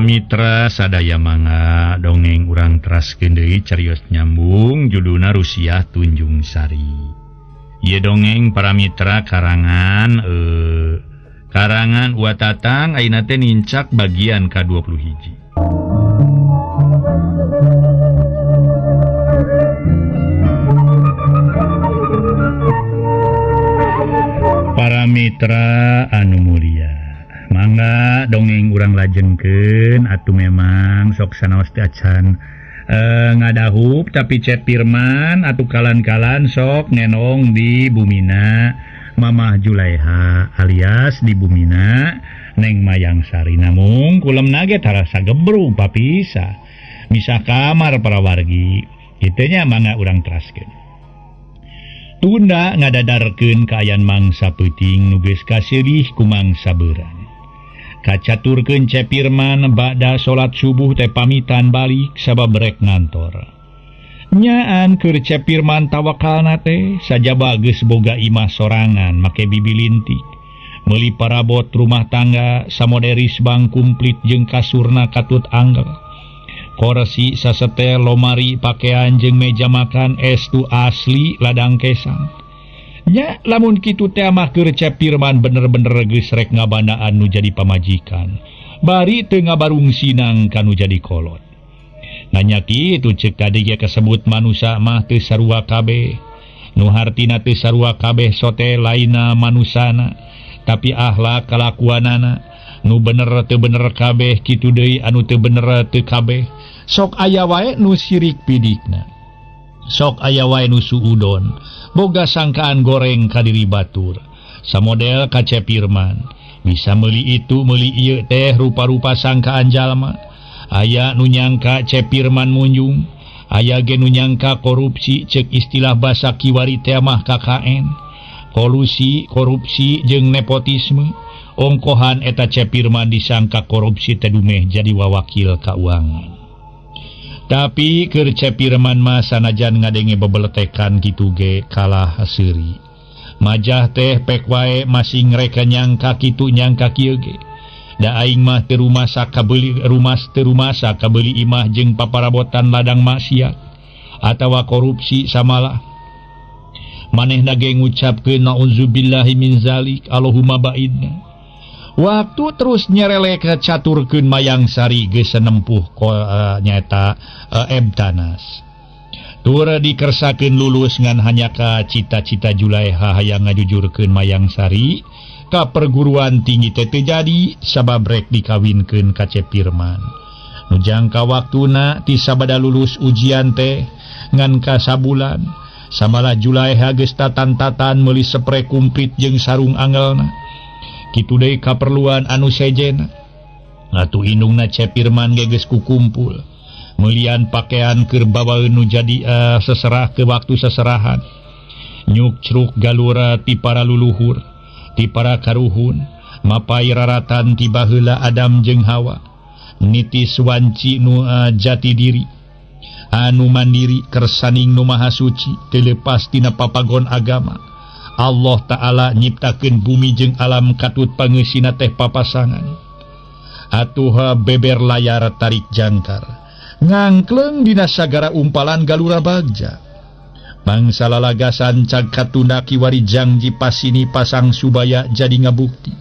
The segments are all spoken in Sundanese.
Para mitra sadaya mangga dongeng urang teraskeun deui carios nyambung judulna Rusiah Tunjung Sari. Ieu dongeng para mitra karangan karangan Wa Tatang ayeuna teh nincak bagian ka-21. Para mitra anu mulia, mangga dongeng urang lajengkeun atuh memang sok sanaos teh acan ngadahup tapi Cep Pirman atuh kalan-kalan sok ngenong di bumina Mamah Julaiha alias di bumina Neng Mayang Sari. Namung kulem nage tarasa gebrung papisa misah kamar para wargi kitu nya mangga urang teraskeun. Tunda ngadadarkeun kaayaan mangsa peuting nu geus kaseurih ku mangsa beurang. Kacaturkeun Cep Pirman bada salat subuh teh pamitan balik sabab rek ngantor. Nyaan keur Cep Pirman tawakalna teh sajaba geus boga imah sorangan make bibilintik. Meuli parabot rumah tangga samoderis bang kumplit jeung kasurna katut anggel. Korsi sasetel lomari pakaian jeung meja makan estu asli ladang kesang. Nya lamun kitu teh mah keur Cep Pirman bener-bener geus rek ngabandaan nu jadi pamajikan. Bari teu ngabarung sinang kanu jadi kolot. Nanya kitu ceuk tadi ge kasebut manusa mah teu sarua kabeh. Nu hartina teu sarua kabeh sote lainna manusana, tapi akhlak kalakuanana nu bener teu bener kabeh kitu deui anu teu bener teu kabeh. Sok aya wae nu sirik pidikna. Sok aya wae nu suudon. Boga sangkaan goreng ka diri batur. Samodel ka Cep Pirman. Bisa meuli itu meuli ieu teh rupa-rupa sangkaan jalma. Aya nu nyangka Cep Pirman munjung, aya ge nu nyangka korupsi ceuk istilah basa kiwari teh mah KKN. Kolusi, korupsi jeung nepotisme. Ongkohan eta Cep Pirman disangka korupsi teh dumeh jadi wawakil kauangan. Tapi keur Cep Pirman mah sanajan ngadenge bebeletekan kitu ge kalah seuri. Majah teh pek wae masing reka nyangka kitu nyangka kieu ge. Da aing mah teu rumasa kabeuli rumas teu rumasa kabeuli imah jeung paparabotan ladang maksiat atawa korupsi samalah. Manehna ge ngucapkeun naudzubillahi min zalik Allahumma ba'idna. Waktu terus nyerelek caturkeun Mayang Sari geus nempuh nyaeta Ebtanas. Tur dikersakeun lulus ngan hanya ka cita-cita Julaiha hayang ngajujurkeun Mayang Sari ka perguruan tinggi teh teu jadi sabab rek dikawinkeun ka Cep Pirman. Nu jangka waktuna ti sabada lulus ujian teh ngan ka sabulan. Samalah Julaiha geus tatan-tatan meuli sepre kumplit jeung sarung angelna. Kitu deui kaperluan anu sejena. Atuh indungna Cep Pirman ge geus kukumpul. Meulian pakaian keur bawaeun nu jadi seserah ke waktu seserahan. Nyukcruk galura ti para luluhur, ti para karuhun, mapai raratan ti baheula Adam jeung Hawa. Nitis wanci nu jati diri, anu mandiri kersaning nu maha suci, teu leupas tina papagon agama. Allah Ta'ala nyiptakeun bumi jeung alam katut pangeusina teh papasangan. Atuh beber layar tarik jangkar. Ngangkleng dina sagara umpalan galura bagja. Mangsa lalagasan cag katunda kiwari jangji pasini pasang subaya jadi ngabukti.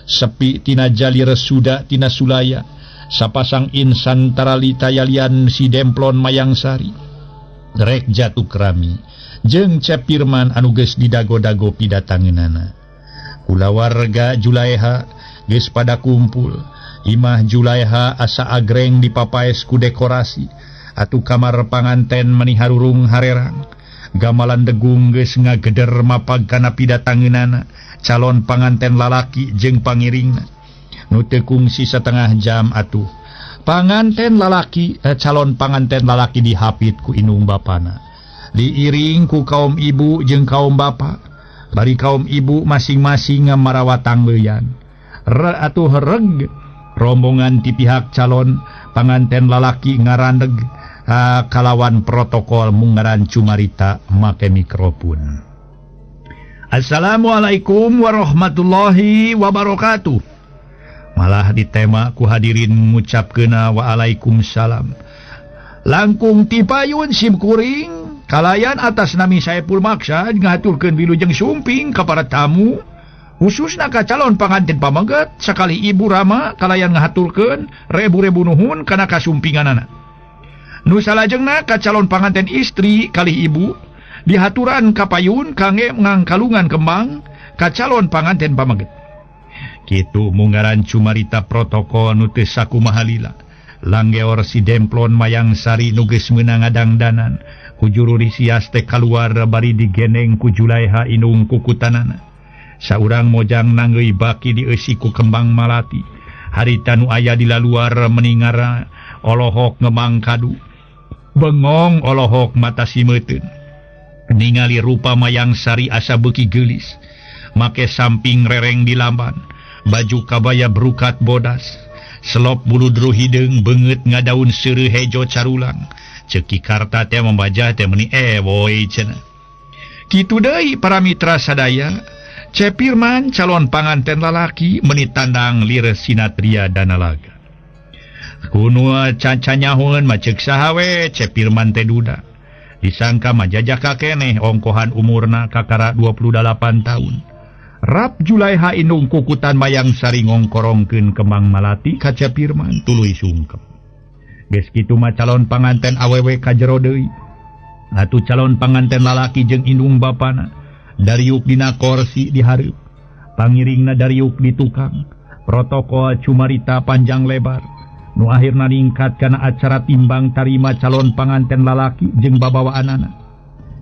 Sepi tina jalir suda tina sulaya. Sapasang insan taralita yalian si demplon Mayang Sari. Rek jatuh kerami. Jeung Cep Pirman anu geus didago-dago pidatangeunana. Kulawarga Julaiha geus pada kumpul. Imah Julaiha asa agreng dipapaes ku dekorasi. Atuh kamar panganten meni harurung harerang. Gamalan degung geus ngageder mapag kana pidatangeunana. Calon panganten lalaki jeung pangiringna. Nu teu kungsi setengah jam atuh. Panganten lalaki calon panganten lalaki dihapit ku indung bapana. Diiring ku kaum ibu jeung kaum bapa. Bari kaum ibu masing-masing marawa tanggeuyan. Atuh reg rombongan ti pihak calon panganten lalaki ngarandeg kalawan protokol mungaran cumarita make mikrofon. Assalamualaikum warahmatullahi wabarakatuh. Malah ditema ku hadirin ngucapkeuna waalaikumsalam. Langkung tipayun simkuring kalayan atas nami Saepul Maksad ngaturkeun wilujeng sumping ka para tamu khususna ka calon panganten pameget sakali Ibu Rama kalayan ngahaturkeun rebu-rebu nuhun kana kasumpinganana. Nu salajengna ka calon panganten istri kali ibu dihaturan kapayun kangge ngangkalungan kembang ka calon panganten pameget. Kitu munggaran cumarita protokol nu teu sakumaha lila. Langgeor si Demplon Mayang Sari nu geus meunang ngadangdanan. Ku juru risias teh kaluar bari digeneng ku Julaiha indung kukutanana. Saurang mojang nanggeuy baki dieusi ku kembang malati. Harita nu aya di laluar meningara olohok ngemang kadu. Bengong olohok mata simeuteun. Ningali rupa Mayang Sari asa beuki geulis. Make samping rereng di lamban, baju kabaya brukat bodas, selop buludru hideung beungeut ngadaun seureuh hejo carulang. Ceuk Ki Karta teh membajah teh meuni woi cenah. Kitu deui para mitra sadaya, Cepirman calon panganten lalaki meuni tandang lir sinatria danalaga. Kuno cancanyahoeun mah ceuk saha we Cepirman teh duda. Disangka mah jajaka keneh ongkohan umurna kakara 28 tahun. Rap Julaiha indung kukutan Mayang Sari ngongkorongkeun kembang malati ka Cepirman tuluy sungkem. Geus kitu mah calon panganten awewe ka jero deui. Atuh calon panganten lalaki jeung indung bapana dariuk dina korsi di hareup. Pangiringna dariuk di tukang. Protokol cumarita panjang lebar. Nu akhirna ningkat kana acara timbang tarima calon panganten lalaki jeung babawaanana.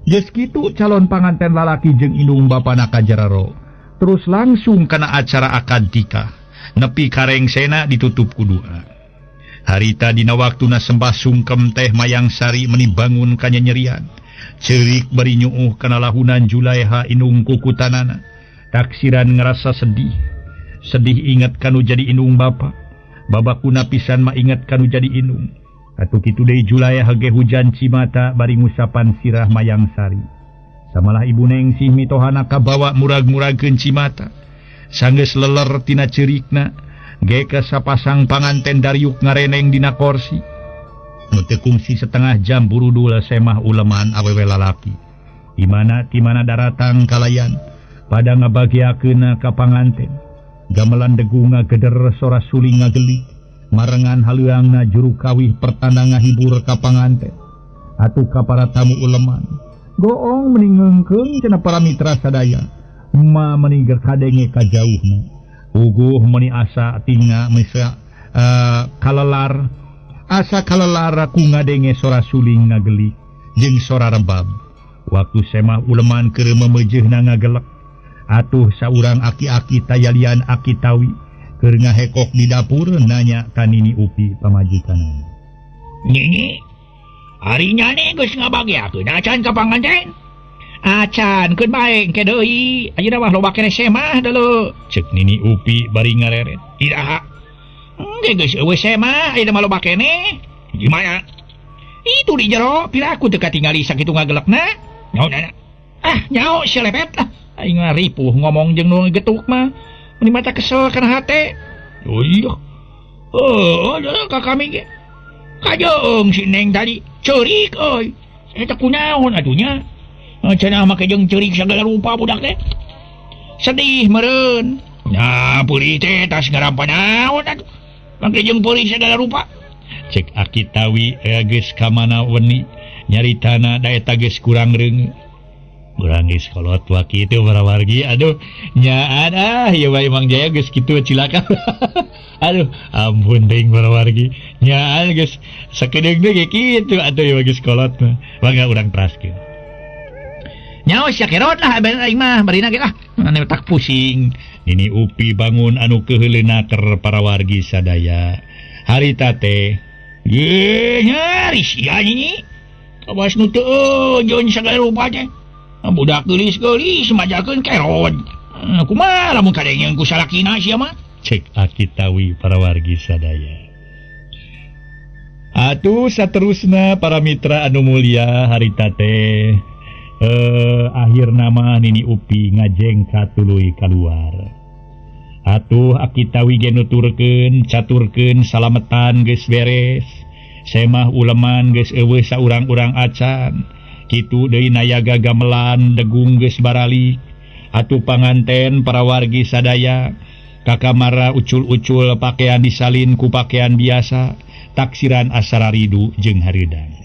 Geus kitu calon panganten lalaki jeung indung bapana ka jararo. Terus langsung kana acara akad nikah. Nepi karengsena ditutup ku doa. Harita dina waktuna sembah sungkem teh Mayang Sari meni bangun kanyanyerian. Ceurik bari nyuuh kana lahunan Julaiha indung kukutanana. Taksiran ngerasa sedih. Sedih ingat kanu jadi indung bapa. Babakuna pisan mah ingat kanu jadi indung. Atuh kitu deui Julaiha ge hujan cimata bari ngusapan sirah Mayang Sari. Samalah ibu Nengsih mitohana kabawa murag-muragkeun cimata. Sanggeus leler tina ceurikna, ge ka sapasang panganten dariuk ngareneng dina korsi. Nu teu kungsi setengah jam burudul semah uleman awewe lalaki. Dimana timana daratang kalayan pada ngabagiakeunna ka panganten. Gamelan degung ngageder sora suling ngagelik. Marengan haleuangna juru kawih pertanda ngahibur ka panganten. Atuh ka para tamu uleman. Goong meni ngeungkeung cenah para mitra sadaya. Ma meni kadenge ka jauhna. Uguh meni asa tinga mesa kalelar. Asa kalelar ku ngadenge sora suling ngagelik jeung sora rebab. Waktu semah uleman keur memeujeuhna ngagelek. Atuh saurang aki-aki tayalian aki tawi keur ngahekok di dapur nanya ka Nini Upi pamajikanna. Nini, ari nyane geus ngabagiakeun acan ka panganten? Acan keun bae engke deui. Ayeuna mah loba keneh semah deuleu. Ceuk Nini Upi bari ngareret. Iraha? Engke geus eueuh semah, ayeuna mah loba keneh. Gimana? Itu di jero, piraku teu katingali sakitu ngagelekna. Nyaho. Ah, nyaho si lepet lah. Aing ripuh ngomong jeung nu getuk mah. Meni mata kesel kana hate. Oh iya. Oh, ka kami ge. Kajeung si Neng tadi ceurik euy. Eta kunaon atuh nya? Cenah make jeung ceurik sagala rupa budak teh. Sedih meureun. Nah, peurih teh tas ngarampa naon atuh. Make jeung peurih sagala rupa. Cek aki tawi geus ka mana weni nyaritana da eta geus kurang reungeu. Urang geus kolot wa kitu para wargi. Aduh, nyaan ah ieu bae Mang Jaya geus kitu cilaka. Aduh, ampun teuing para wargi. Nyaan geus sakedeung deui kitu atuh ieu geus kolot mah. Mangga urang teraskeun. Nyaho sia kerot lah aing mah barina ge lah. Ane otak pusing. Nini Upi bangun anu keuheuleuna keur para wargi sadaya. Harita teh ye nyari sia nini. Kawas nu teu jeung sagala rupa teh. Budak geulis-geulis majakeun kerod. Kumaha lamun kadengeng ku salakina sia mah? Cek aki tawi para wargi sadaya. Atuh saterusna para mitra anu mulia harita teh akhirna mah Nini Upi ngajeng katuluy kaluar. Atuh akita wige nuturkeun caturkeun salametan geus beres. Semah uleman geus eueuh saurang-urang acan. Kitu deui nayaga gamelan degung geus baralik. Atuh panganten para wargi sadaya kakamara ucul-ucul pakaian disalin ku pakaian biasa taksiran asara ridu jeung hareudang.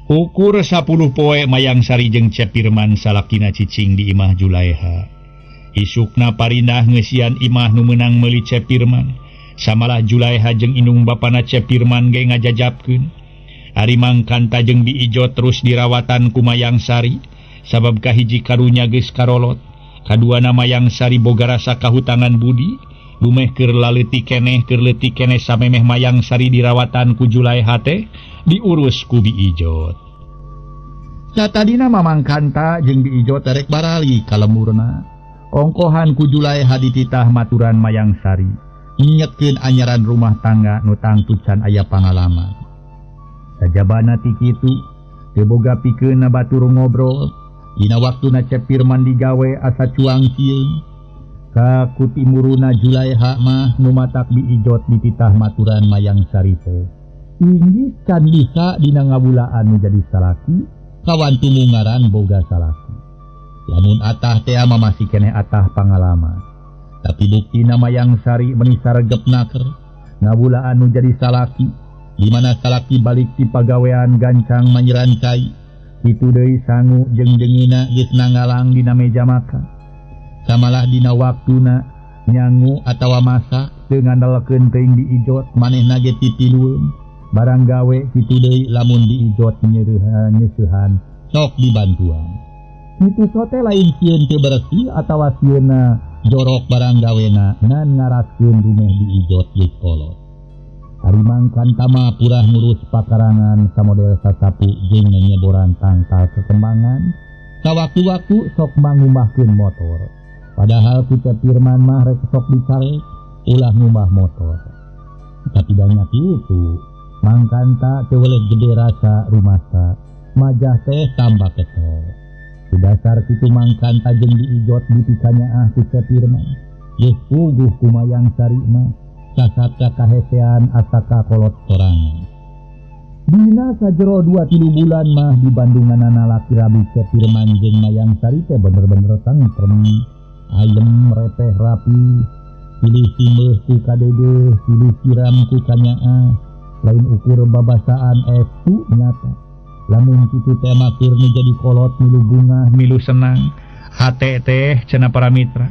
Ukur 10 poe Mayang Sari jeung Cep Pirman salakina cicing di imah Julaeha. Isukna parindah ngeusian imah nu meunang meuli Cep Pirman. Samalah Julaeha jeung indung bapana Cep Pirman ge ngajajabkeun. Ari Mangkanta jeung Bi Ijo terus dirawatan ku Mayang Sari sabab kahiji karunya geus karolot. Kaduana Mayang Sari boga rasa kahutangan budi, dumeh keur laleutik keneh samemeh Mayang Sari dirawatan ku Julaeha teh diurus ku Bi Ijot. Satadina Mamang Kanta jeung Bi Ijot terek barali ka lemurna. Ongkohan ku Julaeha dititah maturan Mayang Sari, ngingetkeun anyaran rumah tangga nu tangtu can aya pangalaman. Sajabana ti kitu, teu boga pikeun batur ngobrol. Dina waktuna Cep Pirman digawe asa cuang sieun. Ka kutimuruna Julaeha mah nu matak Bi Ijot dititah maturan Mayang Sari teh. Inggih can bisa dina ngabulaan nu jadi salaki, kawan tumungaran boga salaki. Lamun atah teh mah masih keneh atah pangalaman. Tapi buktina Mayang Sari meuni saregep naker ngabulaan nu jadi salaki, di mana salaki balik ti pagawean gancang manyeran cai. Kitu deui sangu jeung deungeuna geus nangalang dina meja makan. Samalah dina waktuna nyangu atawa masak teu ngandalkeun teuing Bi Ijot manehna ge titilueun. Barang gawe kitu deui lamun Bi Ijot nyeusehan sok dibantuan. Kitu sote lain sieun teu bersih atawa sieunna jorok barang gawena ngan ngaraskeun dumeh Bi Ijot geus kolot. Ari Mangkanta mah purah ngurus pakarangan samodel sasapu jeung nyeboran tangkal kekembangan. Sawaktu-waktu sok mangumbahkeun motor. Padahal ku Cep Pirman mah rek sok dicarek ulah ngumbah motor. Tapi banyak itu Mangkanta teu weleh gede rasa rumasa, majah teh tambah kesel. Ku dasar kitu Mangkanta jeung Bi Ijot dipikanyaah ku Cep Pirman. Geus puguh ku Mayang Sari mah sasat kahesean asaka kolot sorangan. Dina sajero 2-3 bulan mah di Bandunganana laki rabi Cep Pirman jeung Mayang Sari teh bener-bener tentrem, ayem repeh rapi, pilih simeuh ku kadede, pilih siram ku kanyaah, lain ukur babasaan estu nyata. Lamun kitu teh mah keur nu jadi kolot milu bungah milu senang, hate teh cenah para mitra.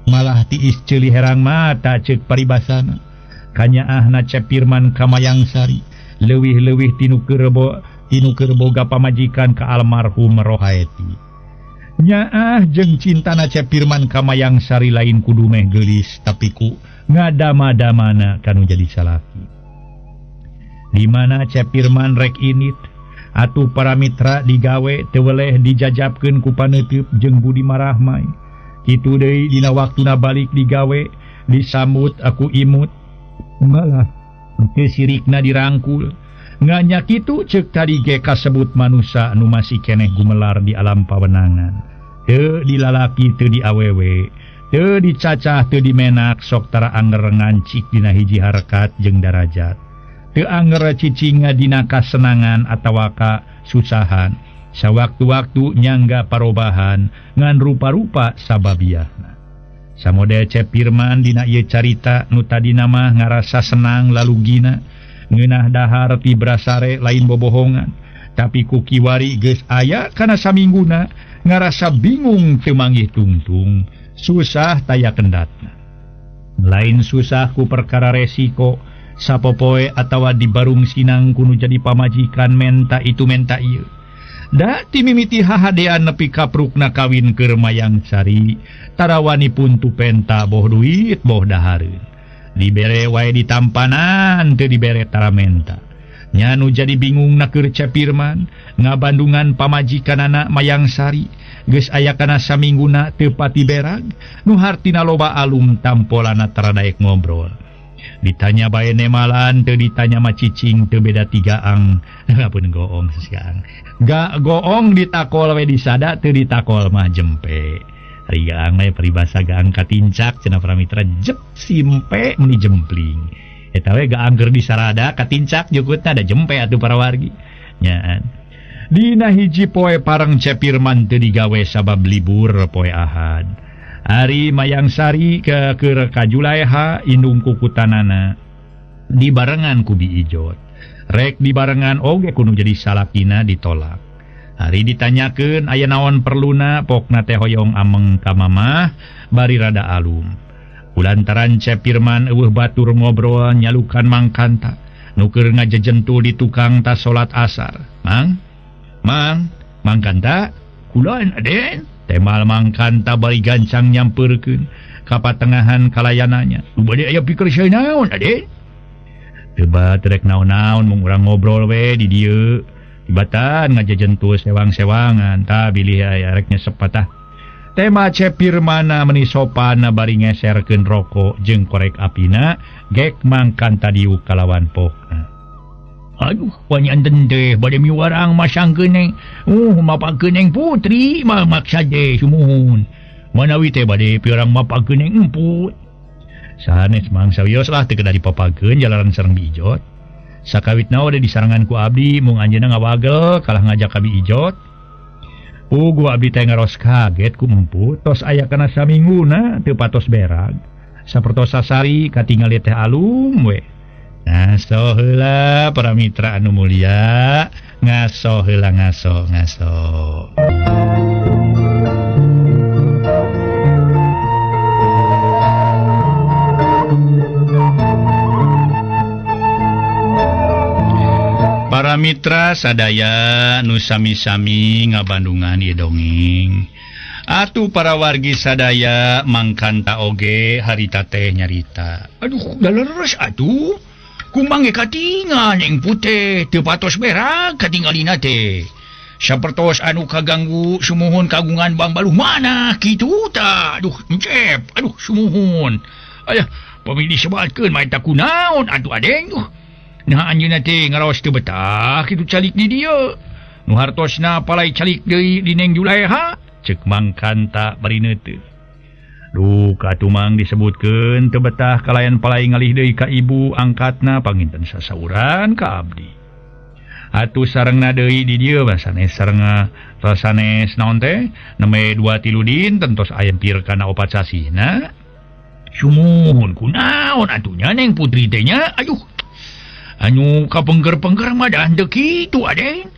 Malah tiis ceuli herang mata ceuk paribasana. Kanyaahna Cep Pirman ka Mayang Sari leuwih-leuwih tinu keur boga pamajikan ka almarhum Rohaeti. Nyaah jeung cintana Cep Pirman ka Mayang Sari lain kudu meh geulis tapi ku ngadama-damana kanu jadi salaki. Di mana Cep Pirman rek init atuh para mitra digawe teu weleh dijajabkeun ku paneuteub jeung budi marahmai. Kitu deui dina waktuna balik digawe disambut aku imut malah teu sirikna dirangkul. Nganya kitu ceuk tadi ge kasebut manusa nu masih keneh gumelar di alam pawenangan. Teu dilalaki teu diawewe, teu dicacah teu dimenak sok tara anger ngancik dina hiji harkat jeung darajat. Teu anger cicinga dina kasenangan atawa kasusahan. Sawaktu-waktu nyangga parobahan ngan rupa-rupa sababiahna. Samodel Cep Pirman dina ieu carita nu tadina mah ngarasa senang lalu gina ngeunah dahar ti brasare lain bobohongan, tapi ku kiwari geus aya kana samingguna ngarasa bingung teu manggih tungtung, susah taya kendatna. Lain susah ku perkara resiko sapopoe atawa dibarung sinang kunu jadi pamajikan menta itu menta ieu. Da timimiti hahadean nepi kaprukna kawin keur Mayang Sari, tarawani puntu penta boh duit boh dahareun. Dibere wae ditampanan teu dibere taramenta. Nya nu jadi bingung na keur Cep Pirman ngabandungan pamajikanana Mayang Sari geus aya kana samingguna teu pati berag, nu hartina loba alum tampolana tara daek ngobrol. Ditanya bae nemalan teu ditanya mah cicing teu beda tigaang. Ngapun goong sesiang. Ga goong ditakol we disada teu ditakol mah jempe. Ari gaang mah peribahasa gaang katincak cenah para mitra jep simpe meni jempling. Eta we gaang keur disarada katincak jukutna da jempe atuh para wargi. Nyaan. Dina hiji poe pareng Cepirman teu digawe sabab libur poe Ahad. Ari Mayang Sari ke keur ka Julaeha indung kukutanana dibarengan ku Bi Ijot. Rek dibarengan oge kudu jadi salakina ditolak. Ari ditanyakeun aya naon perluna pokna teh hoyong ameng ka mamah bari rada alum. Kulantaran Cepirman eueuh batur ngobrol nyalukan mangkanta nu keur ngajejentul di tukang tas salat asar. Mang, mang, mangkanta kulan aden. Temal mangkanta bari gancang nyampeurkeun ka patengahan kalayananya. Nu bade aya pikir saya naon aden? Teu bat rek naon-naon mung urang ngobrol we di dieu. Batan ngajejentul sewang-sewangan ta bilih aya rek nyesep patah. Tema Cepirmana meni sopana bari ngeserkeun rokok jeung korek apina gek mangkanta diuk kalawan pokna. Aduh, panyanten teh bade miwarang masangkeun neng. Mapakeun neng putri mah maksa teh sumuhun. Manawi teh bade piurang mapakeun neng emput. Sanes mang sawios lah teu kedah dipapakeun jalaran sareng Bi Ijot. Sakawitna we disarangan ku abdi mung anjeunna ngawagel kalah ngajak ka Bi Ijot. Puguh abdi teh ngaros kaget ku emput tos aya kana samingguna teu patos berag. Sapertos sasari katingali teh alum we. Ngaso heula para mitra anu mulia, ngaso heula ngaso ngaso. Para mitra sadaya nu sami-sami ngabandungan ieu dongeng. Atuh para wargi sadaya mangkanta oge harita teh nyarita. Aduh, da leres atuh. Kumang ge katingal neng putih teu patos berak katingalina teh. Sapertos anu kaganggu sumuhun kagungan bangbaluh mana kitu tah. Aduh, encep. Aduh, sumuhun. Ayah, pamili sebatkeun mah eta kunaon atuh adeng. Duh. Nah anjeunna teh ngaraos teu betah kitu calik di dieu. Nu hartosna palai calik deui di Neng Julaeha cek mangkanta bari neuteup. Duh atuh mang disebutkeun teu betah kalayan palai ngalih deui ka ibu angkatna panginten sasauran ka abdi. Atuh sarengna deui di dieu sanes sarenga sanes naon teh nembe 2 3 dinten tos aya pir kana 4 sasihna. Sumuhun kunaon atuh nya Neng Putri teh nya aduh. Anu kapengker-pengker mah dah henteu kitu aden.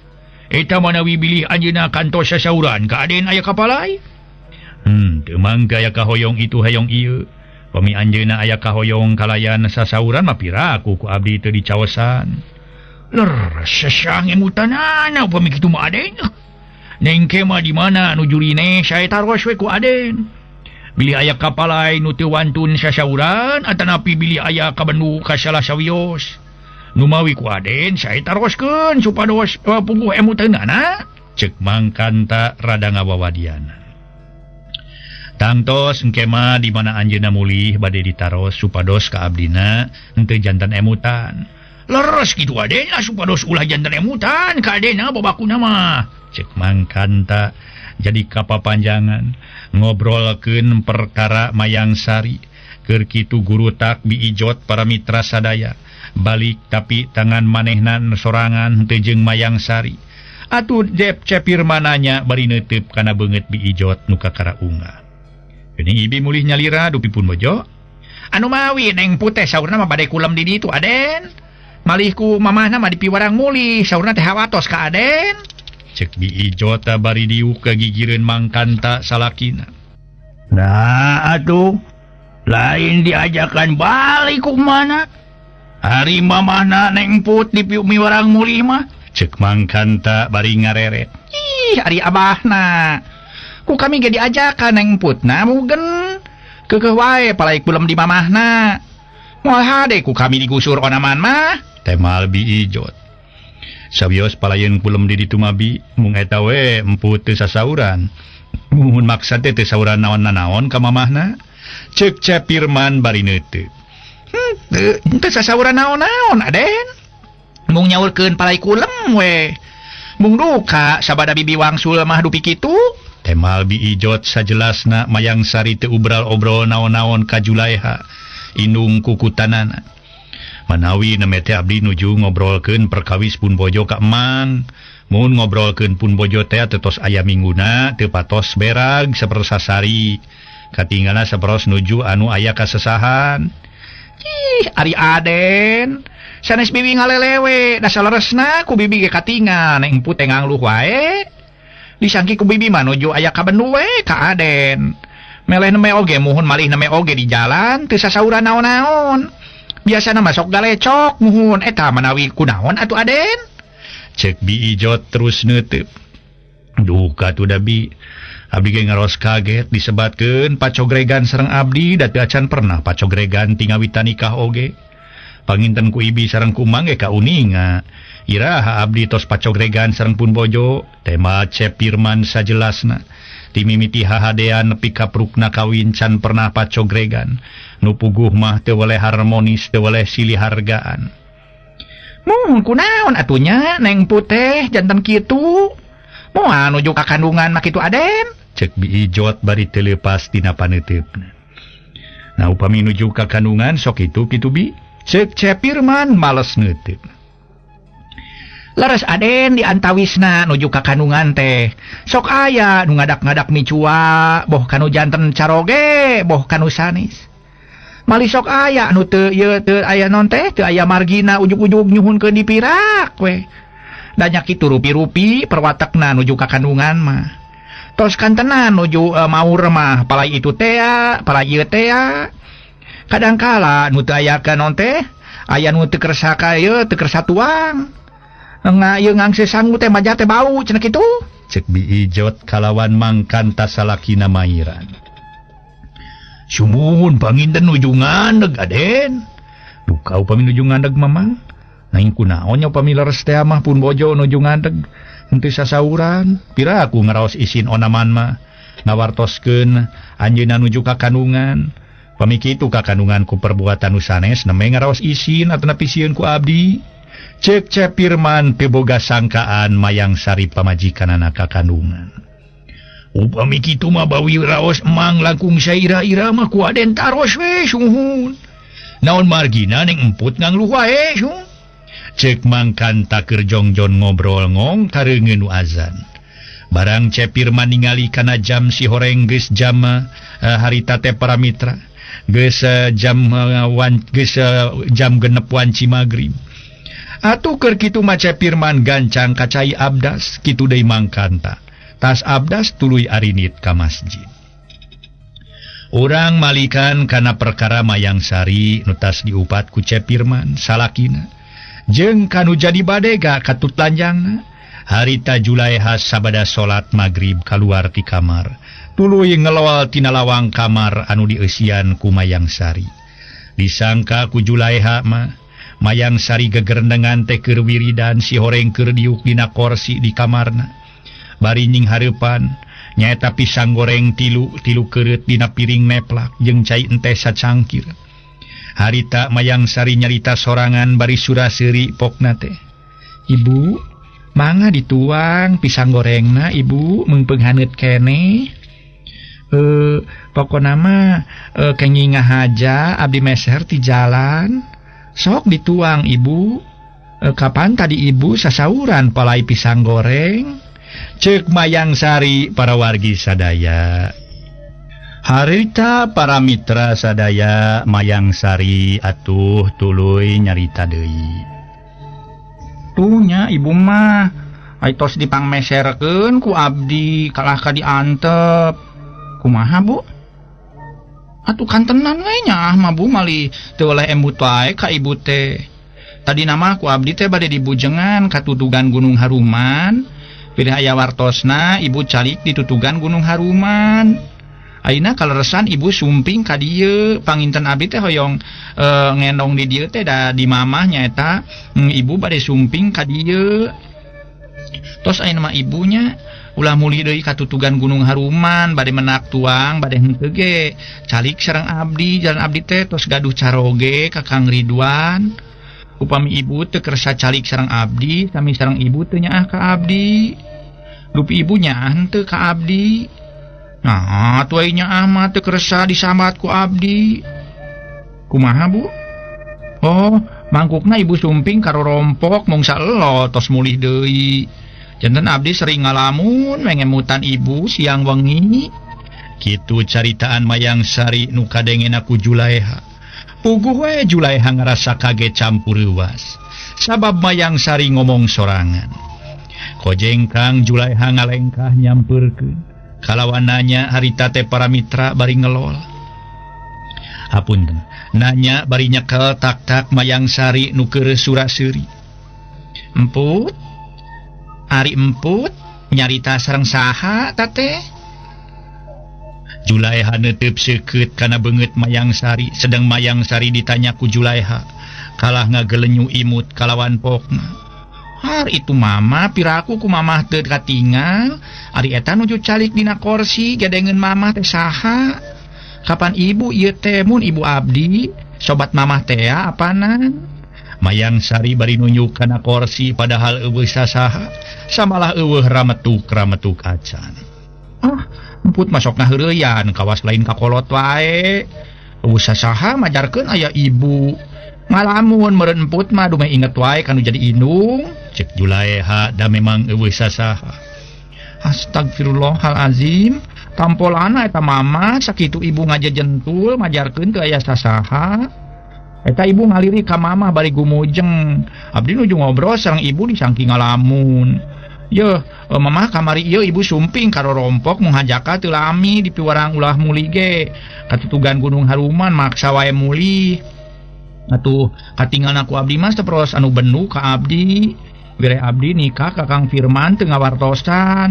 Eta manawi bilih anjeunna kantos sasauran ka aden aya kapalai. Teu mangga aya kahoyong itu hayong ieu. Pami anjeunna aya kahoyong kalayan sasauran mah piraku ku abdi teu dicaosan. Ler sesang emutanana upami kitu mah aden. Neng ke mah di mana anu jurine sae taros we ku aden. Bilih aya kapalai nu teu wantun sasauran atanapi bilih aya kabendu ka salah sawios. Numawi ku aden sae taroskeun supados puguh emuteunana. Cek mangkanta rada ngawawadiana. Tangtos engke mah di mana anjeunna mulih bade ditaros supados ka abdina henteu jantan emutan. Leres kitu aden lah supados ulah jantan emutan ka adenna babakuna mah. Cek mangkanta jadi kapapanjangan ngobrolkeun perkara Mayang Sari. Keur kitu guru tak Bi Ijot para mitra sadaya balik tapi tangan manehna sorangan henteu jeung Mayang Sari. Atuh Jep Cepirmananya bari neuteup kana beungeut Bi Ijot nu kakara unggah. Geuning ibi mulih nyalira dupi pun bojo. Anu mawi Neng Puteh saurna mah bade kulem di ditu aden. Malih ku mamahna mah dipiwarang mulih saurna teh hawatos ka aden. Cek Bi Ijot bari diuk kagigireun mangkanta salakina. Nah atuh lain diajakan balik ku mana? Ari mamahna Neng Put dipiwarang mulih mah. Cek mangkanta bari ngareret. Ih ari abahna. Ku kami ge diajakan Neng Putna mugen keukeuh wae palai kulem di mamahna. Moal hade ku kami digusur onaman mah. Temal Bi Ijot. Sawios palayeun kulem di ditu mah Bi, mung eta we emput teu sasauran. Muhun maksa teh teu sauran naon-naon ka mamahna. Cek Cepirman bari neuteup. Teu sasauran naon-naon aden. Mung nyaurkeun palai kulem we. Mung duka sabada bibi wangsul mah dupi kitu. Temal Bi Ijot sajelasna Mayang Sari teu ubral-obrol naon-naon ka Julaeha indung kukutanana. Manawi neme teh abdi nuju ngobrolkeun perkawis pun bojo ka emang. Mun ngobrolkeun pun bojo teh tetos aya mingguna teu patos berag sapersasari. Katinggalna saperos nuju anu aya kasesahan. Ih, ari Aden sanes bibi ngalelewe da saleresna ku bibi ge katingal neng emput teh ngangluh wae. Disangki ku bibi mah nuju aya ka bendu we ka Aden. Meleh neme oge muhun malih neme oge di jalan teu sasauran naon-naon. Biasana mah sok galecok muhun eta manawi kunaon atuh Aden. Cek Bi Ijot terus neuteub. Duka tuh da Bi. Abdi ge ngaros kaget disebatkeun pacogregan sareng abdi da teu acan pernah pacogregan tingawitan nikah oge. Panginten ku ibi sareng ku mang ge kauninga. Iraha abdi tos pacogregan sareng pun bojo, tema Cep Pirman sajelasna. Timimiti hahadean nepi ka prukna kawin can pernah pacogregan. Nu puguh mah teu weleh harmonis, teu weleh silih hargaan. Mun kunaon atunya neng puteh janten kitu. Moal nuju ka kandungan mah kitu Aden. Cek Bi Ijot bari teu leupas tina paneuteup-na. Nah upami nuju ka kandungan sok kitu kitu Bi. Cek Cep Pirman males neuteub. Leres Aden diantawisna nuju ka kandungan teh. Sok aya nu ngadak-ngadak micua, boh kanu janten caroge, boh kanu sanes. Mali sok aya nu teu ieu teu aya non teh, teu aya margina ujug-ujug nyuhunkeun dipirak we. Da nya kitu rupi-rupi perwatekna nuju ka kandungan mah. Tos kantenan nuju maur mah palai itu tea, palai ieu tea. Kadangkala nu teu aya ka non teh, aya nu teu kersa ka ieu, teu kersa tuang. Nga ieu ngangse sangu teh maja teh bau cenah kitu. Cek Bi Ijot kalawan mangkan tasalakina mairan. Sumuhun panginten nuju ngandeg Aden. Duka upami nuju ngandeg mamang. Naing kunaon nya upami leres teh mah pun bojo nuju ngandeg. Henteu sasauran. Pira aku ngaraos isin onaman mah. Ngawartoskeun anjeunna nuju ka kandungan. Pami kitu ka kandungan ku perbuatan nu sanes neme ngaraos isin atawa sieun ku abdi. Cek Cep Pirman teu boga sangkaan Mayang Sari pamajikanana ka kandungan. Upami kitu mah bawi raos emang langkung saira-ira mah ku Aden taros we sunghun. Naon margina ning emput ngangluh wae sung. Cek mangkan takeur jongjon ngobrol ngong kareungeun nu azan. Barang Cep Pirman ningali kana jam si horeng geus jam harita teh para mitra. Geus jam geus jam 6 wanci magrib. Atuh keur kitu mah Cep Pirman gancang ka cai abdas kitu deui mangkanta. Tas abdas tuluy arinit ka masjid. Urang malikan kana perkara Mayang Sari nu tas diupat ku Cep Pirman salakina. Jeung kanu jadi badega katut lanjangna. Harita Julaeha sabada salat magrib kaluar ti kamar. Tuluy ngelol tina lawang kamar anu dieusian ku Mayang Sari. Disangka ku Julaeha mah Mayang Sari gegerendengan teh keur wiridan si horeng keur diuk dina korsi di kamarna. Bari nying hareupan nyaeta pisang goreng tilu keureut dina piring neplak jeung cai enteh sacangkir. Harita Mayang Sari nyarita sorangan bari sura-seuri pokna teh. Ibu, mangga dituang pisang gorengna ibu meungpeung haneut keneh. Pokona mah kenging ngahaja abdi meser ti jalan. Sok dituang ibu. Kapan tadi ibu sasauran palai pisang goreng? Cek Mayang Sari para wargi sadaya. Harita para mitra sadaya Mayang Sari atuh tuluy nyarita deui. Tuh nya ibu mah ai tos dipangmeserkeun ku abdi kalah ka diantep. Kumaha Bu? Atuh kantenan we nya ah mah Bu mali teu weleh embut wae ka ibu teh. Tadi nama ku abdi teh bade dibujengan ka tutugan Gunung Haruman. Pilih aya wartosna ibu calik di tutugan Gunung Haruman. Ayeuna kaleresan ibu sumping ka dieu panginten abdi teh hoyong ngendong di dieu teh da di mamah nyaeta ibu bade sumping ka dieu. Tos ayeuna mah ibunya ulah mulih deui ka tutugan Gunung Haruman bade menak tuang bade henteu ge calik sareng abdi jalan abdi teh tos gaduh caroge ka Kang Ridwan. Upami ibu teu kersa calik sareng abdi sami sareng ibu teu nyaah ka abdi. Dupi ibu nyaah teu ka abdi. Nah, atuh ai nyaah mah teu kersa disambat ku abdi. Kumaha Bu? Oh, mangkukna ibu sumping karorompok mung saelo tos mulih deui. Janten abdi sering ngalamun mengemutan ibu siang wengi. Kitu caritaan Mayang Sari nu kadengena ku Julaeha. Puguh we Julaeha ngarasa kaget campur reuwas. Sabab Mayang Sari ngomong sorangan. Kojengkang Julaeha ngalengkah nyampeurkeun. Kalawan nanya harita teh para mitra bari ngelol. Hapunten, nanya bari nyekel tak-tak Mayang Sari nu keur sura-seuri. Emput? Ari emput nyarita sareng saha tateh? Julaeha neuteub seukeut kana beungeut Mayang Sari, sedang Mayang Sari ditanya ku Julaeha. Kalah ngagelenyu imut kalawan pokna. Har itu mama piraku ku mamah teu katingal, ari eta nuju calik dina korsi gedengeun mamah teh saha? Kapan ibu ieu teh mun ibu abdi, sobat mamah teh apanan? Mayang Sari bari nunjuk kana korsi padahal eueuh sasaha, samalah eueuh rametuk-rametuk acan. Ah, emput masok ngaheureuyan kawas lain kakolot wae. Eueuh sasaha majarkeun aya ibu. Ngalamun meureun emput mah dumeh inget wae kanu jadi indung. Cek Julaeha da memang eueuh sasaha. Astagfirullahalazim. Tampolana eta mama sakitu ibu ngajejentul majarkeun teu aya sasaha. Eta ibu ngaliri ka mama bari gumujeng. Abdi nuju ngobrol sareng ibu disangki ngalamun. Yeuh, mamah kamari ieu ibu sumping karorompok mung hajaka teu lami dipiwarang ulah muli ge. Katutugan Gunung Haruman maksa wae mulih. Atuh katingalna ku abdi mah saperos anu benu ka abdi. Wire abdi nikah ka Kang Firman teu ngawartosan.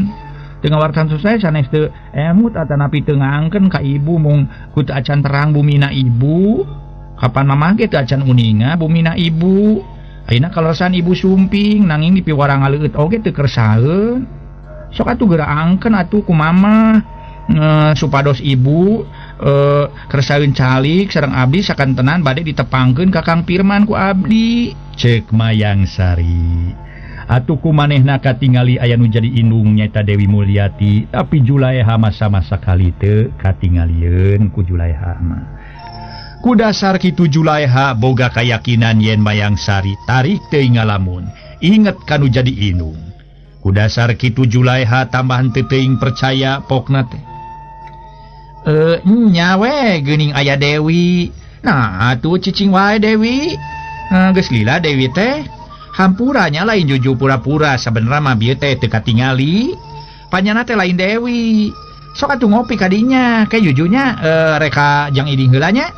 Teu ngawartosan selesai sanes teu emut atanapi teu ngangkeun ka ibu mung ku teu acan terang bumina ibu. Kapan mamah ge teu acan uninga bumina ibu. Ayeuna kaleresan ibu sumping nanging dipiwarang ngaleueut oge teu kersaeun. Sok atuh geura angkeun atuh ku mamah supados ibu kersaeun calik sareng abdi sakantenan bade ditepangkeun ka Kang Firman ku abdi. Cek Mayang Sari. Atuh ku manehna katingali aya nu jadi indung nyaeta Dewi Mulyati, tapi Julaeha masa-masa kali teu katingalieun ku Julaeha mah. Ku dasar kitu Julaeha boga kayakinan yen Mayang Sari tarik teuing ngalamun, inget kanu jadi indung. Ku dasar kitu Julaeha tambahan teu teuing percaya pokna teh. Nya we geuning aya Dewi. Nah atuh cicing wae Dewi. Geus lila Dewi teh. Hampuranya lain juju pura-pura sabenerna mah bieu teh teu katingali. Panyana teh lain Dewi. Sok atuh ngopi kadinya, ke jujunya reka jang iding heula nya.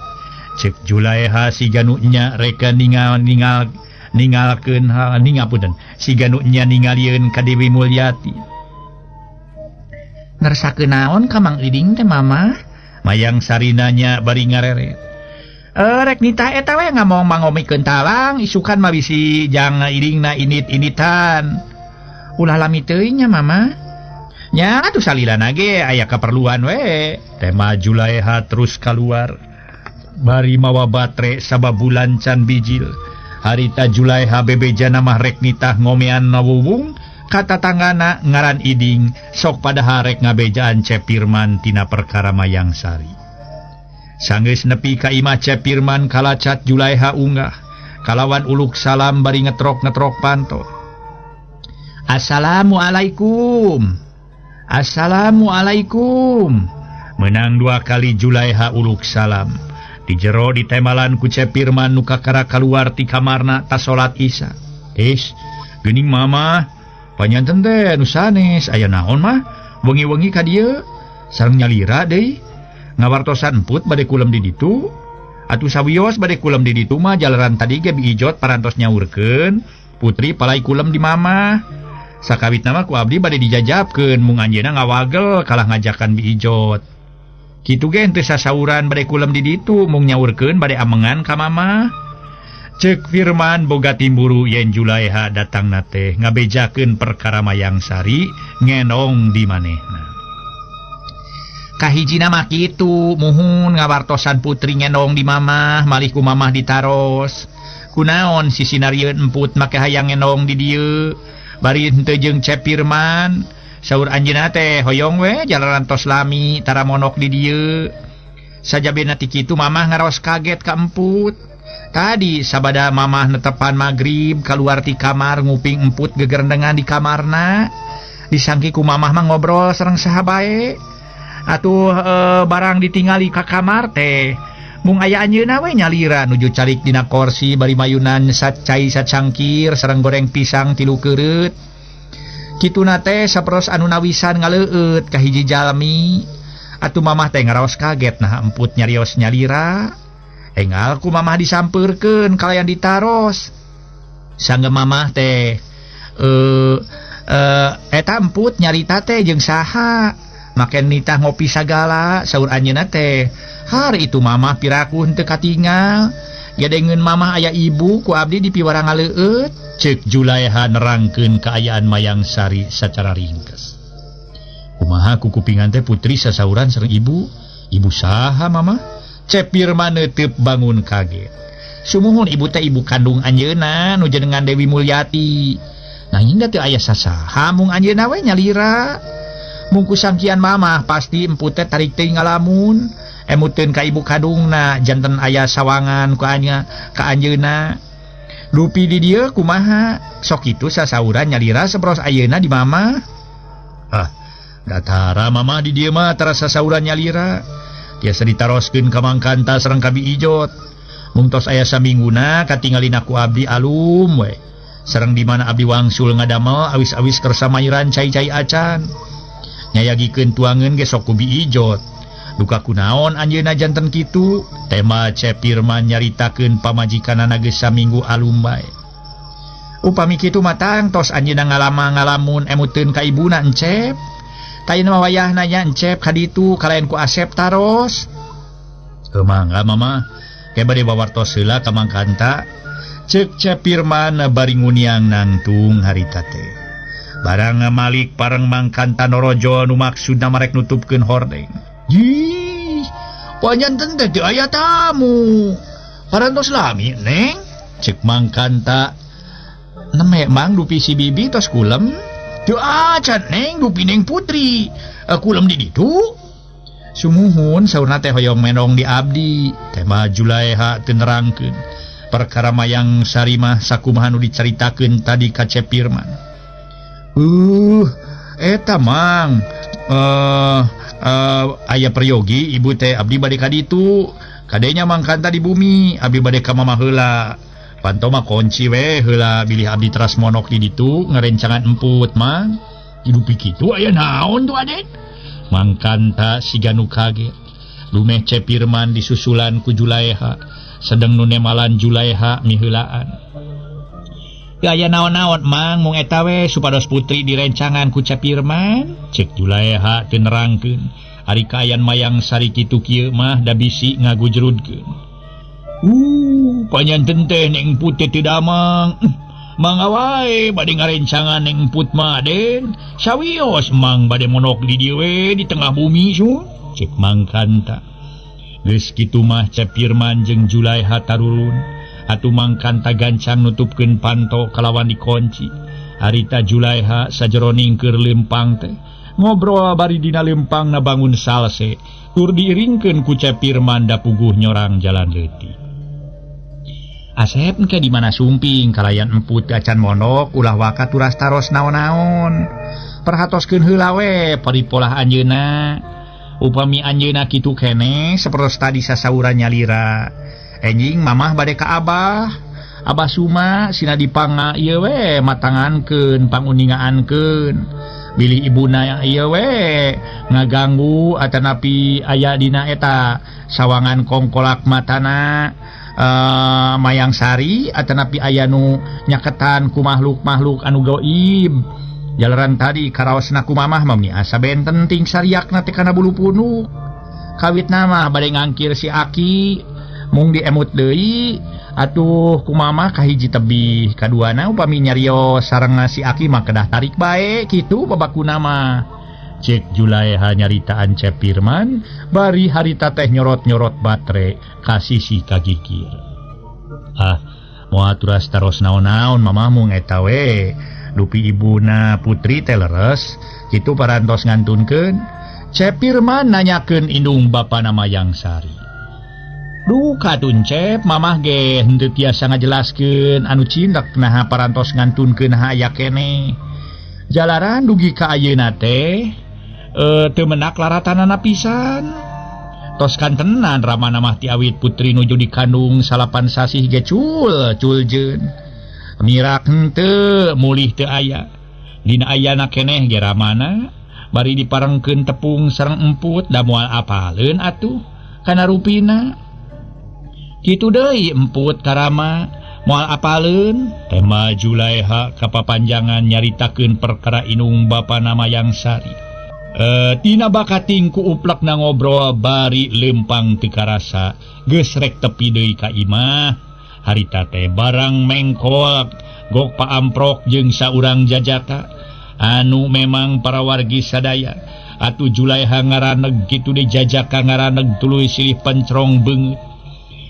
Cek Julaeha siga nu nya reka ningal ningalkeun ningapunten siga nu nya ningalieun ka Dewi Mulyati. Ngersakeun naon ka Mang Iding teh mama? Mayang Sari nanya bari ngareret. Rek nitah eta we ngamong mangomikeun talang isukan mah bisi jang idingna init-initan. Ulah lami teuing nya mama. Nya atuh salilana ge aya kaperluan we. Tema Julaeha terus kaluar. Bari mawa batre sababulan can bijil. Harita Julaeha bebejana mah rek nitah ngomean nawuwung kata tanggana ngaran iding sok padahal rek ngabejaan Cep Firman tina perkara Mayang Sari. Sanggeus nepi ka imah Cep Firman kalacat Julaeha unggah kalawan uluk salam bari ngetrok-ngetrok panto. Assalamualaikum. Assalamualaikum. Menang dua kali Julaeha uluk salam. Di jero ditemalan ku Cep Firman nu kakara kaluar ti kamarna tas salat Isya. Is, geuning mama, panyanten teh nu sanes aya naon mah? Wengi-wengi ka dieu sareng nyalira deui. Ngawartosan emput bade kulem di ditu. Atuh sawios bade kulem di ditu mah jalaran tadi ge biijot parantos nyaurkeun, putri palai kulem di mama. Sakawitna mah ku abdi bade dijajabkeun mung anjeunna ngawagel kalah ngajakan biijot. Kitu ge henteu sasauran bade kulem di ditu mung nyaurkeun bade amengan ka mama. Cek Firman boga timburu yen Julaeha datangna teh ngabejakeun perkara Mayang Sari ngenong di manehna. Kahijina mah kitu muhun ngawartosan putri ngenong di mamah malih ku mamah ditaros. Kunaon sisinarieun emput make hayang ngenong di dieu bari henteu jeung Cep Firman. Saur anjeunna teh hoyong we jalaran tos lami tara monok di dieu. Sajabena ti kitu mamah ngaraos kaget ka emput. Tadi sabada mamah netepan magrib kaluar ti kamar nguping emput gegerendengan di kamarna. Disangki ku mamah mah ngobrol sareng saha bae. Atuh barang ditingali ka kamar teh mung aya anjeunna we nyalira nuju calik dina korsi bari mayunan sacai sacangkir sareng goreng pisang tilu keureut. Kituna teh saperos anu nawisan ngaleueut ka hiji jalmi. Atuh mamah teh ngaraos kaget nah emput nyarios nyalira. Engal ku mamah disampeurkeun kalayan ditaros. Sangge mamah teh eta emput nyarita teh jeung saha. Maken nitah ngopi sagala saur anjeunna teh. Har itu mamah piraku henteu katingal. Gedengeun mamah aya ibu ku abdi dipiwarang ngaleueut. Ceuk Julaiha nerangkeun kaayaan Mayang Sari sacara ringkes. Kumaha kukupingan teh putri sasauran sareng ibu? Ibu saha mamah? Cep Pirman neuteub bangun kaget. Sumuhun ibu teh ibu kandung anjeunna nu jenengan Dewi Mulyati. Nanging da teu aya sasaha mung anjeunna we nyalira. Mungku sangkian mamah pasti emput teh tarik teuing ngalamun. Emuteun ka ibu kandungna janten aya sawangan ku anya ka anjeunna. Dupi di dieu kumaha? Sok kitu sasauran nyalira saperos ayeuna di mamah. Ah, datara mama di dieu mah tara sasauran nyalira. Tiasa ditaroskeun ka Mangkanta sareng ka Bi Ijot. Mung tos aya samingguna katingalina ku abdi alum we. Sareng di mana abdi wangsul ngadamel awis-awis kersa mayuran cai-cai acan. Nyayagikeun tuangeun ge sok ku Bi Ijot. Duka kunaon anjeunna janten kitu? Tema Cep Pirman nyaritakeun pamajikanana geus saminggu alum bae. Upami kitu mah tangtos anjeunna ngalama ngalamun emuteun ka ibuna Encep. Tayna mah wayahna nya Encep ka ditu kalayan ku Asep taros. Heuh mangga mama, ke bade wawartos heula ka Mangkanta. Ceuk Cep Pirman bari nguniang nangtung harita teh. Barang malik pareng Mangkanta norojol nu maksudna marek nutupkeun hordeng. Jih, panyanten teh teu aya tamu. Parantos lami, Neng. Ceuk Mangkanta. Neme mang dupi si bibi tos kulem. Teu acan, Neng, dupi Neng Putri. Kulem di ditu. Sumuhun saurna teh hoyong menong di abdi. Tema Julaiha teu nerangkeun. Perkara Mayang Sari mah sakumaha nu dicaritakeun tadi ka Cep Pirman. Eta mang. Aya peryogi ibu teh abdi bade ka ditu. Kadenya Mangkanta di bumi, abdi bade ka mamah heula. Panto mah kunci we heula bilih abdi teras monok di ditu ngarencangan emput mah. Hidup kitu aya naon tuh aden? Mangkanta siga nu kaget. Lumeh Cep Pirman disusulan ku Julaiha, sedeng nu nemalan Julaiha miheulaan. Aya naon-naon mang mung eta we supados putri direncangan ku Cep Pirman. Ceuk Julaiha teu nerangkeun. Ari kaayaan Mayang Sari kitu kieu mah da bisi ngagujrudkeun. Panyanten teh Neng Put teh teu damang. Mangga wae bade ngarencangan Neng Put mah den. Sawios mang bade monok di dieu we di tengah bumi sun. Ceuk Mangkanta. Geus kitu mah Cep Pirman jeung Julaiha tarurun. Atuh Mangkanta gancang nutupkeun panto kalawan dikunci. Harita Julaiha sajeroning keur lempang teh ngobrol bari dina lempangna bangun salse tur diiringkeun ku Cep Pirman da puguh nyorang jalan leutik. Asep engke di mana sumping kalayan emput acan monok ulah waka turas taros naon-naon. Perhatoskeun heula we paripolah anjeunna. Upami anjeunna kitu keneh sapertos tadi sasauran nyalira. Enjing mamah bade ka abah. Abah Suma sina dipanga ieu we matangankeun panguningaankeun. Bilih ibuna ieu we ngaganggu atanapi aya dina eta sawangan kongkolak matana Mayang Sari atanapi aya nu nyaketan ku makhluk-makhluk anu gaib. Jalaran tadi karaosna ku mamah mah asa benten ting sariakna teh kana bulu punuk. Kawitna mah bade ngangkir si aki mung diemut deui atuh ku mamah kahiji tebih kaduana upami nyarios sareng si aki mah kedah tarik bae kitu babakuna mah. Cek Julaiha nyaritaan Cep Pirman bari harita teh nyorot-nyorot batre ka sisi kagigir. Ah, moal turas taros naon-naon mamah mung eta we. Dupi ibuna Putri teh leres kitu parantos ngantunkeun. Cep Pirman nanyakeun indung bapana Mayang Sari. Duh katun Cep, mamah ge henteu tiasa ngajelaskeun anu cindak naha parantos ngantunkeun aya keneh. Jalaran dugi ka ayeuna teh teu menak laratanana pisan. Tos kantenan ramana mah ti awit putri nuju dikandung 9 sasih ge cul culjeun. Mirak henteu mulih teu aya. Dina ayana keneh ge ramana bari diparengkeun tepung sareng emput da moal apaleun atuh kana rupina. Kitu deui emput karama moal apaleun. Tema Julaiha kapapanjangan nyaritakeun perkara inung bapana Mayang Sari. Tina bakating ku uplekna ngobrol bari lempang teu karasa geus rek tepi deui ka imah. Harita teh barang mengkol gok paamprok jeung saurang jajaka anu memang para wargi sadaya. Atuh Julaiha ngaraneg kitu deui jajaka ngaraneg tuluy silih pencrong beungeut.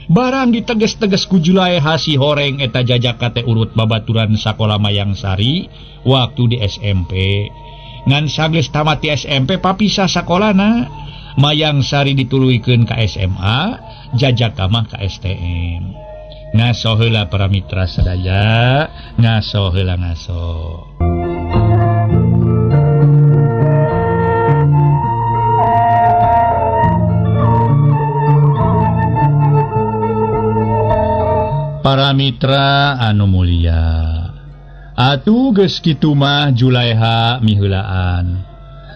Barang diteges-teges ku Julaiha si horeng eta jajaka teh urut babaturan sakola Mayang Sari waktu di SMP. Ngan sageus tamat di SMP papisah sakolana. Mayang Sari dituluykeun ka SMA, jajaka mah ka STM. Ngaso heula para mitra sadaya, ngaso heula ngaso. Para mitra anu mulia, atuh geus kitu mah Julaiha miheulaan.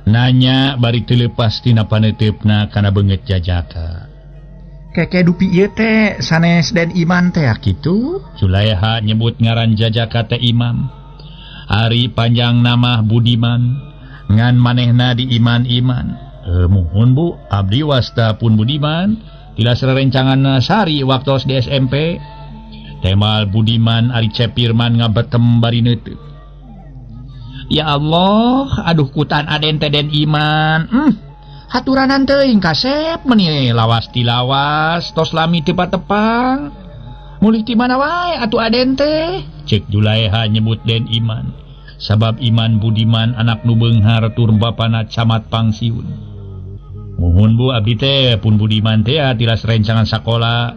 Nanya bari teu leupas tina paneuteup-na kana beungeut jajaka. Keke dupi ieu teh sanes Den Iman teh kitu? Julaiha nyebut ngaran jajaka teh Imam. Ari panjang nama Budiman, ngan manehna di Iman-iman. Muhun Bu, abdi wasta pun Budiman, tilas rerencangan Sari waktos di SMP. Temal Budiman ari Cep Pirman ngabetem bari neuteut. Ya Allah, aduh kutan aden teh Den Iman. Haturanan teuing kasep meuni lawas tilawas tos lami teu patepang. Mulih ti mana wae atuh aden teh? Ceuk Julaiha nyebut Den Iman. Sabab Iman Budiman anak nu beunghar tur bapana camat pangsiun. Muhun Bu, abdi teh pun Budiman teh tilas rencangan sakola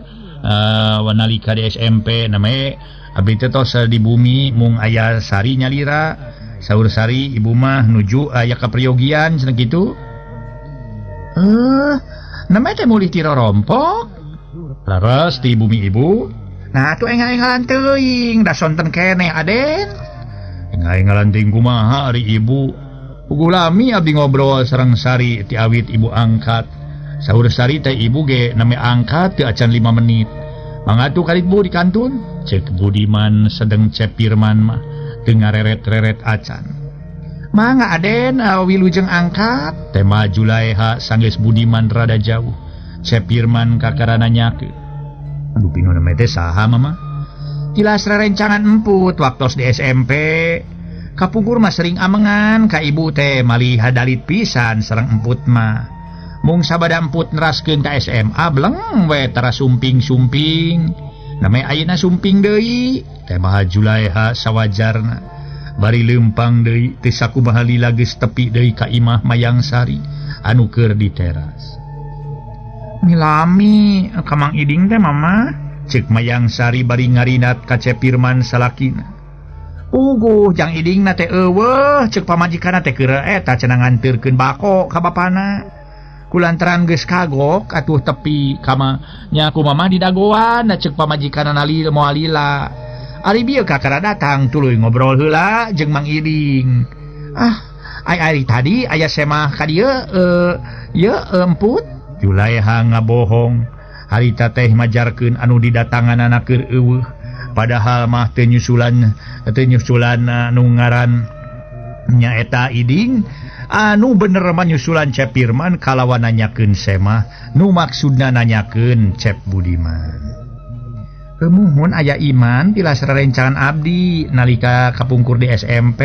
wanalika di SMP namanya abdi teh tos di bumi mung aya Sari nyalira. Saur Sari ibu mah nuju aya kapriogian cenah kitu. Namanya teh mulih ti rorompok. Leres di bumi ibu. Nah atuh engal-engalan teuing da sonten keneh aden. Engal-engalan teuing kumaha ari ibu. Pugulami abdi ngobrol sareng Sari ti awit ibu angkat. Saur Sari teh ibu ge name angkat teu acan 5 menit. Mangga atuh kalit Bu di kantun. Ceuk Budiman sedeng Cep Pirman mah teu ngareret-reret acan. Mangga aden wilujeng angkat. Tema Julaiha sanggeus Budiman rada jauh. Cep Pirman kakara nanyakeun. Aduh pinu name teh saha mama? Tilas rerencangan emput waktos di SMP. Kapungkur mah sering amengan ka ibu teh malih hadalit pisan sareng emput mah. Mung sabada emput neraskeun ka SMA bleng we tara sumping-sumping. Name ayeuna sumping deui. Tema Julaiha sawajarna. Bari leumpang deui teu sakumaha lila geus tepi deui ka imah Mayang Sari anu keur di teras. Milami ka Mang Iding teh mama, ceuk Mayang Sari bari ngarinat ka Cep Pirman salakina. Uguh jang Idingna teh eueuh ceuk pamajikanna teh keur eta cenah nganteurkeun bako ka bapana. Kulantaran geus kagok atuh tepi kama nya ku mama didagoan ceuk pamajikanna nalil moal lila. Ari bieu kakara datang tuluy ngobrol heula jeung Mang Iding. Ah, ai ari tadi aya semah ka dieu ieu emput. Julaiha ngabohong. Harita teh majarkeun anu didatanganana keur eueuh. Padahal mah teu nyusulan anu ngaran nyaeta Iding anu bener mah nyusulan Cep Pirman kalawan nanyakeun semah nu maksudna nanyakeun Cep Budiman. Kemuhun aya Iman tilas rerencangan abdi nalika kapungkur di SMP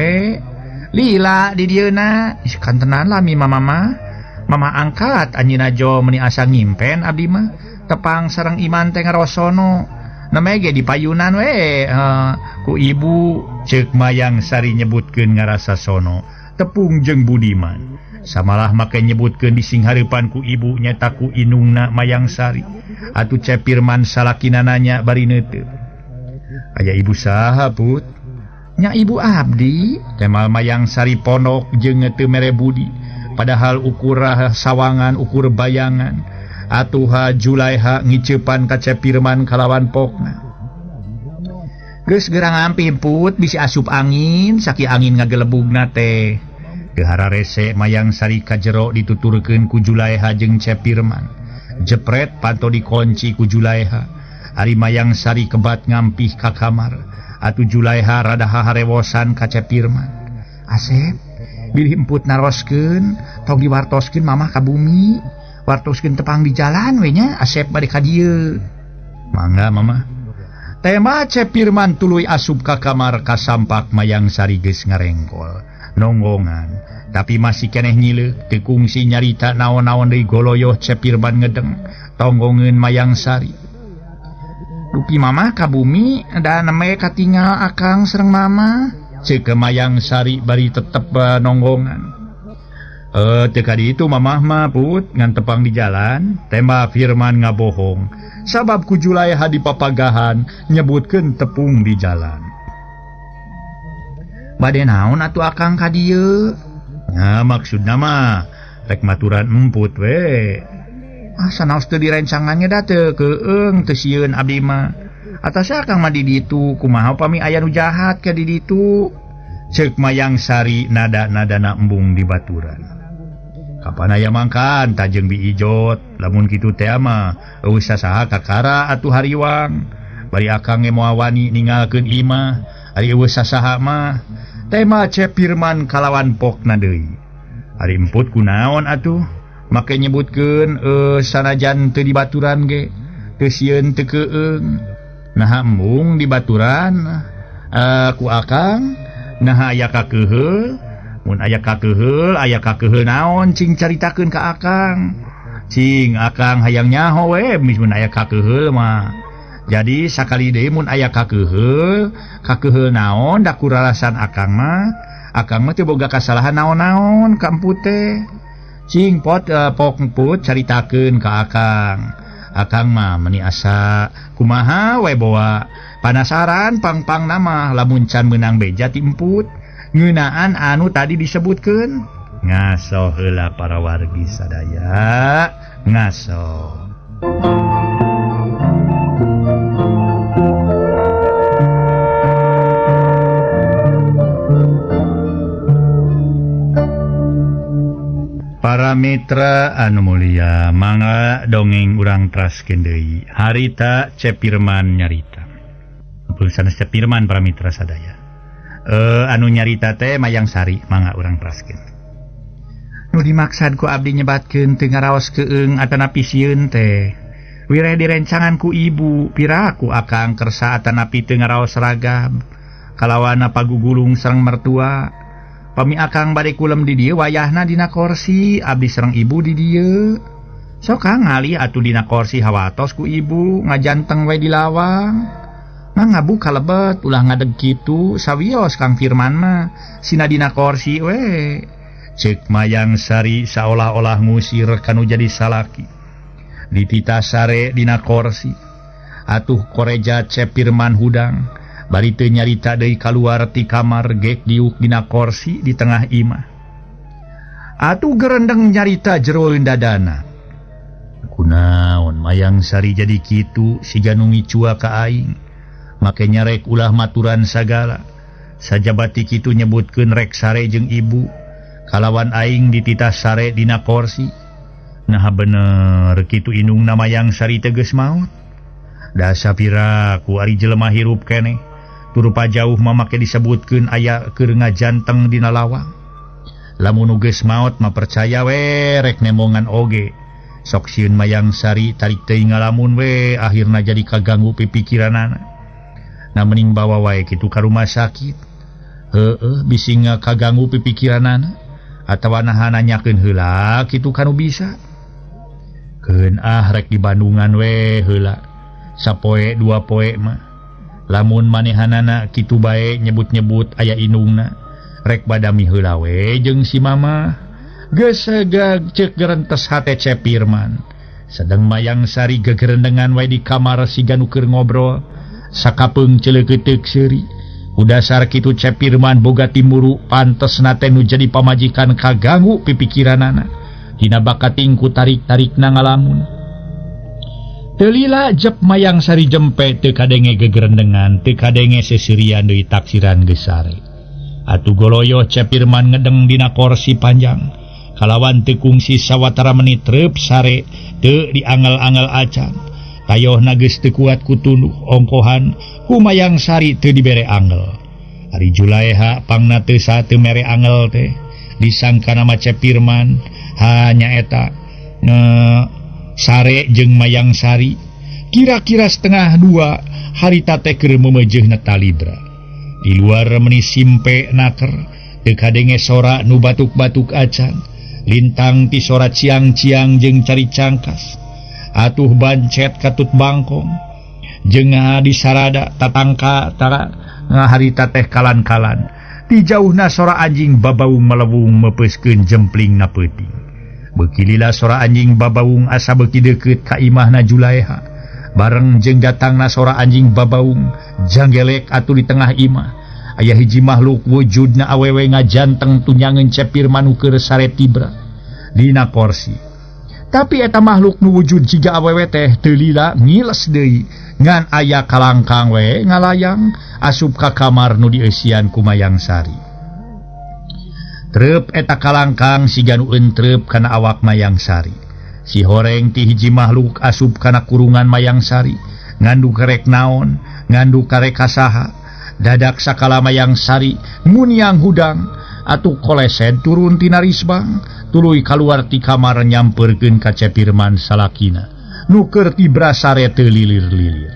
lila di dieuna kantenan lami mama mah. Mama angkat anjeunna jo meuni asa ngimpen abdi mah tepang sareng Iman teh ngarosono. Namanya ge di payunan we ku ibu ceuk Mayang Sari nyebutkeun ngarasa sono tepung jeung Budiman. Samalah make nyebutkeun di singhareupan ku ibu nyata ku inungna Mayang Sari. Atuh Cep Pirman salakina nanya bari neuteup. Aya ibu saha Put? Nya ibu abdi. Temal Mayang Sari pondok jeung teu mere budi. Padahal ukur sawangan ukur bayangan. Atuha Julaiha ngiceupan ka Cep Pirman kalawan pokna. Geus gerang ampih Put bisi asup angin saki angin ngagelebugna teh. Teu hararese Mayang Sari ka jero dituturkeun ku Julaiha jeung Cep Pirman. Jepret panto dikunci ku Julaiha. Ari Mayang Sari kebat ngampih ka kamar. Atuh Julaiha rada haharewosan ka Cep Pirman. Asep, bilih emput naroskeun, tong diwartoskeun mamah ka bumi. Wartoskeun tepang di jalan we nya, Asep bade ka dieu. Mangga mamah. Tema Cep Pirman tuluy asup ka kamar kasampak Mayang Sari geus ngarengkol. Nonggongan, tapi masih keneh nyileuk teu kungsi nyarita naon-naon deui goloyoh Cep Pirman ngedeng tonggongeun Mayang Sari. Dupi mama ka bumi da neme katingal akang sareng mama. Ceuk Mayang Sari bari tetep nonggongan. Teu ka ditu mamah mah Put ngan tepang di jalan. Tema Firman ngabohong sabab ku Julaiha dipapagahan nyebutkeun tepung di jalan. Bade naon atuh akang ka dieu? Nah, maksudna mah rek maturan emput we. Ah, sanaos teu direncangannya da teu keung teu sieun abdi mah. Atas akang mah di ditu kumaha upami aya nu jahat ka di ditu. Ceuk Mayang Sari nada-nadana embung di baturan. Kapan aya mangkan tajeng bi ijot lamun kitu teh mah eueuh sasaha kakara atuh hariwang. Bari akang ge moal wani ninggalkeun imah ari eueuh sasaha mah. Tema Cep Pirman kalawan pokna deui. Ari emput kunaon atuh? Make nyebutkeun sanajan teu dibaturan ge teu sieun teu keung. Naha embung dibaturan ku akang naha aya kakeuheul. Mun aya kakeuheul aya kakeuheul naon cing caritakeun ka akang. Cing akang hayang nyaho we mun aya kakeuheul mah. Jadi sakali deui mun aya kakeuheul, kakeuheul naon da kuralasan akang mah. Akang mah teu boga kasalahan naon-naon ka emput teh. Cing pot pok emput caritakeun ka akang. Akang mah meuni asa kumaha we boa panasaran pang-pang nama lamun can meunang beja ti emput ngeunaan anu tadi disebutkeun. Ngaso heula para wargi sadaya, ngaso. Para mitra anu mulia, mangga dongeng urang traskeun deui. Harita Cep Pirman nyarita. Tulisan Cep Pirman para mitra sadaya. Anu nyarita teh Mayang Sari, mangga urang traskeun. Nu dimaksad ku abdi nyebatkeun teu ngaraos keung atanapi sieun teh. Wireh direncangan ku ibu, piraku akang kersa atanapi teu ngaraos ragab. Kalawana pagugulung sareng mertua. Pami akang bade kulem di dieu wayahna dina korsi, abdi sareng ibu di dieu. Sok kang ngalih atuh dina korsi hawatos ku ibu, ngajanteng we di lawang. Mah ngabuka lebet ulah ngadeg kitu, sawios Kang Firman mah sina dina korsi we. Ceuk Mayang Sari saolah-olah ngusir kanu jadi salaki. Ditita sare dina korsi. Atuh koreja Cep Pirman hudang. Bari teu nyarita deui kaluar ti kamar gek diuk dina korsi di tengah imah. Atuh gerendeng nyarita jero dadana. Kunaon Mayang Sari jadi kitu siga nu ngicua ka aing. Make nyarek ulah maturan sagala. Sajabati kitu nyebutkeun rek sare jeung ibu. Kalawan aing dititah sare dina korsi. Nah bener kitu indungna Mayang Sari teh geus maot. Da sapira ku ari jelema hirup keneh. Turupa jauh mamake disebutkeun aya keur ngajanteng dina lawang. Lamun nu geus maot mah percaya we rek nemongan oge. Sok sieun Mayang Sari tarik teuing ngalamun we akhirna jadi kaganggu pipikiranana. Nah mending bawa wae kitu ka rumah sakit. Heueuh bisi kaganggu pipikiranana atawa naha nanyakeun heula kitu kanu bisa. Keun ah rek di Bandungan we heula. Sapoe dua poe mah. Lamun manehanana kitu bae nyebut-nyebut aya indungna. Rek badami heula we jeung si mama. Geus ceuk gerentes hate Cep Pirman. Sedeng Mayang Sari gegerendengan wae di kamar siga nu keur ngobrol. Sakapeung ceuleukeuteuk seuri. Udasar kitu Cep Pirman boga timuru pantesna teh nu jadi pamajikan kaganggu pipikiranana. Dina bakating ku tarik-tarikna ngalamun. Teu lila jep Mayang Sari jempe teu kadenge gegerendengan, teu kadenge seserian deui taksiran geus sare. Atuh goloyo Cep Pirman ngedeng dina korsi panjang. Kalawan teu kungsi sawatara menit reup sare teu diangel-angel acan. Kayohna geus teu kuat ku tunduh ongkohan ku Mayang Sari teu dibere angel. Ari Julaeha pangna teu teu mere angel teh disangkana mah Cep Pirman hanya eta sare jeung Mayang Sari. Kira-kira 1:30 harita teh keur meumeujeuna talibra. Di luar meni simpe naker teu kadenge sora nu batuk-batuk acan. Lintang ti sora ciang-ciang jeung cari cangkas. Atuh bancet katut bangkong jeung disarada tatangka tara ngaharita teh kalan-kalan. Di jauhna sora anjing babaung melewung meupeuskeun jemplingna peuting. Beuki lila sora anjing babaung asa beuki deukeut ka imahna Julaeha. Bareng jeung datangna sora anjing babaung janggelek atuh di tengah imah. Aya hiji makhluk wujudna awewe ngajanteng tunyangeun Cep Pirman nu keur sare tibra dina korsi. Tapi eta makhluk nu wujud jiga awewe teh teu lila ngiles deui ngan aya kalangkang we ngalayang asup ka kamar nu dieusian ku Mayang Sari. Treup eta kalangkang siga nu entrep kana awak Mayang Sari. Si horeng ti hiji makhluk asup kana kurungan Mayang Sari ngandu karek naon ngandu karek kasaha. Dadak sakala Mayang Sari muniang hudang atuh koleset turun tina risbang tuluy kaluar ti kamar nyamperkeun ka Cep Pirman salakina nu keur tibra sare teu lilir-lilir.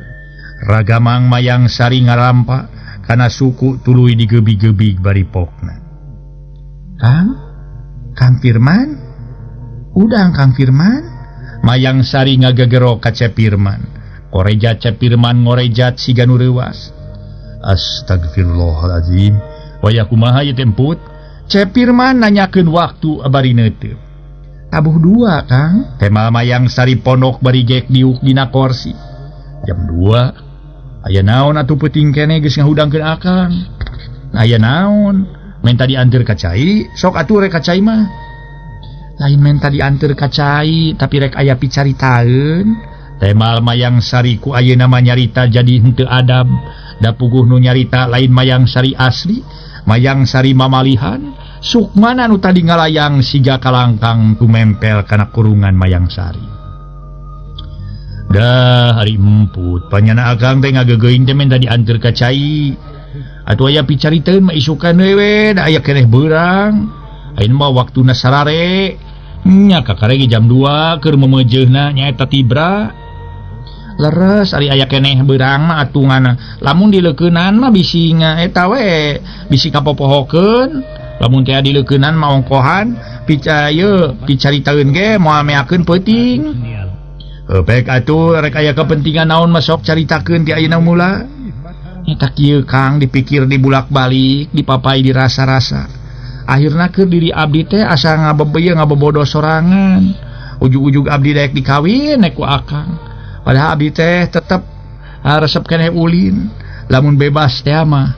Ragamang Mayang Sari ngarampa kana suku tuluy digebi-gebig bari pokna. Kang, Kang Firman? Udang Kang Firman? Mayang Sari ngagegero ka Cep Pirman. Korejat Cep Pirman ngorejat siga nu reuwas. Astagfirullahalazim. Waya kumaha ieu teh emput? Cep Pirman nanyakeun waktu bari neuteup. Tabuh 2, Kang. Tema Mayang Sari pondok bari gek diuk dina korsi. Jam 2. Aya naon atuh peuting keneh geus ngahudangkeun akang. Aya naon? Menta dianteur ka cai, sok atuh rek ka cai mah. Lain menta dianteur ka cai, tapi rek aya picaritaeun. Temal Mayang Sari ku ayeuna mah nyarita jadi henteu adab. Da puguh nu nyarita lain Mayang Sari asli, Mayang Sari mamalihan. Sukmana nu tadi ngalayang siga kalangkang tumempel kana kurungan Mayang Sari. Dah hari emput panyana akang teh ngagegeuing teh menta dianteur ka cai. Atuh aya picaritaeun mah isukan we da aya keneh beurang. Ayeuna mah waktuna sarare. Nya kakare ge jam 2 keur meumeujeuna nyaeta tibra. Leres ari aya keneh beurang mah atungana. Lamun dileukeunan mah bisi eta we, bisi kapopohokeun. Lamun teh dileukeunan mah ongkohan, picaye picaritaeun ge moal meakeun peuting. Baik atuh rek aya kepentingan naon mah sok caritakeun ti ayeuna mula. Eta kieu Kang dipikir dibulak-balik, dipapai dirasa-rasa. Akhirna keur diri abdi teh asa ngabebeuyeung ngabobodo sorangan. Ujug-ujug abdi daek dikawin ku akang. Padahal abdi teh tetep resep keneh ulin. Lamun bebas teh mah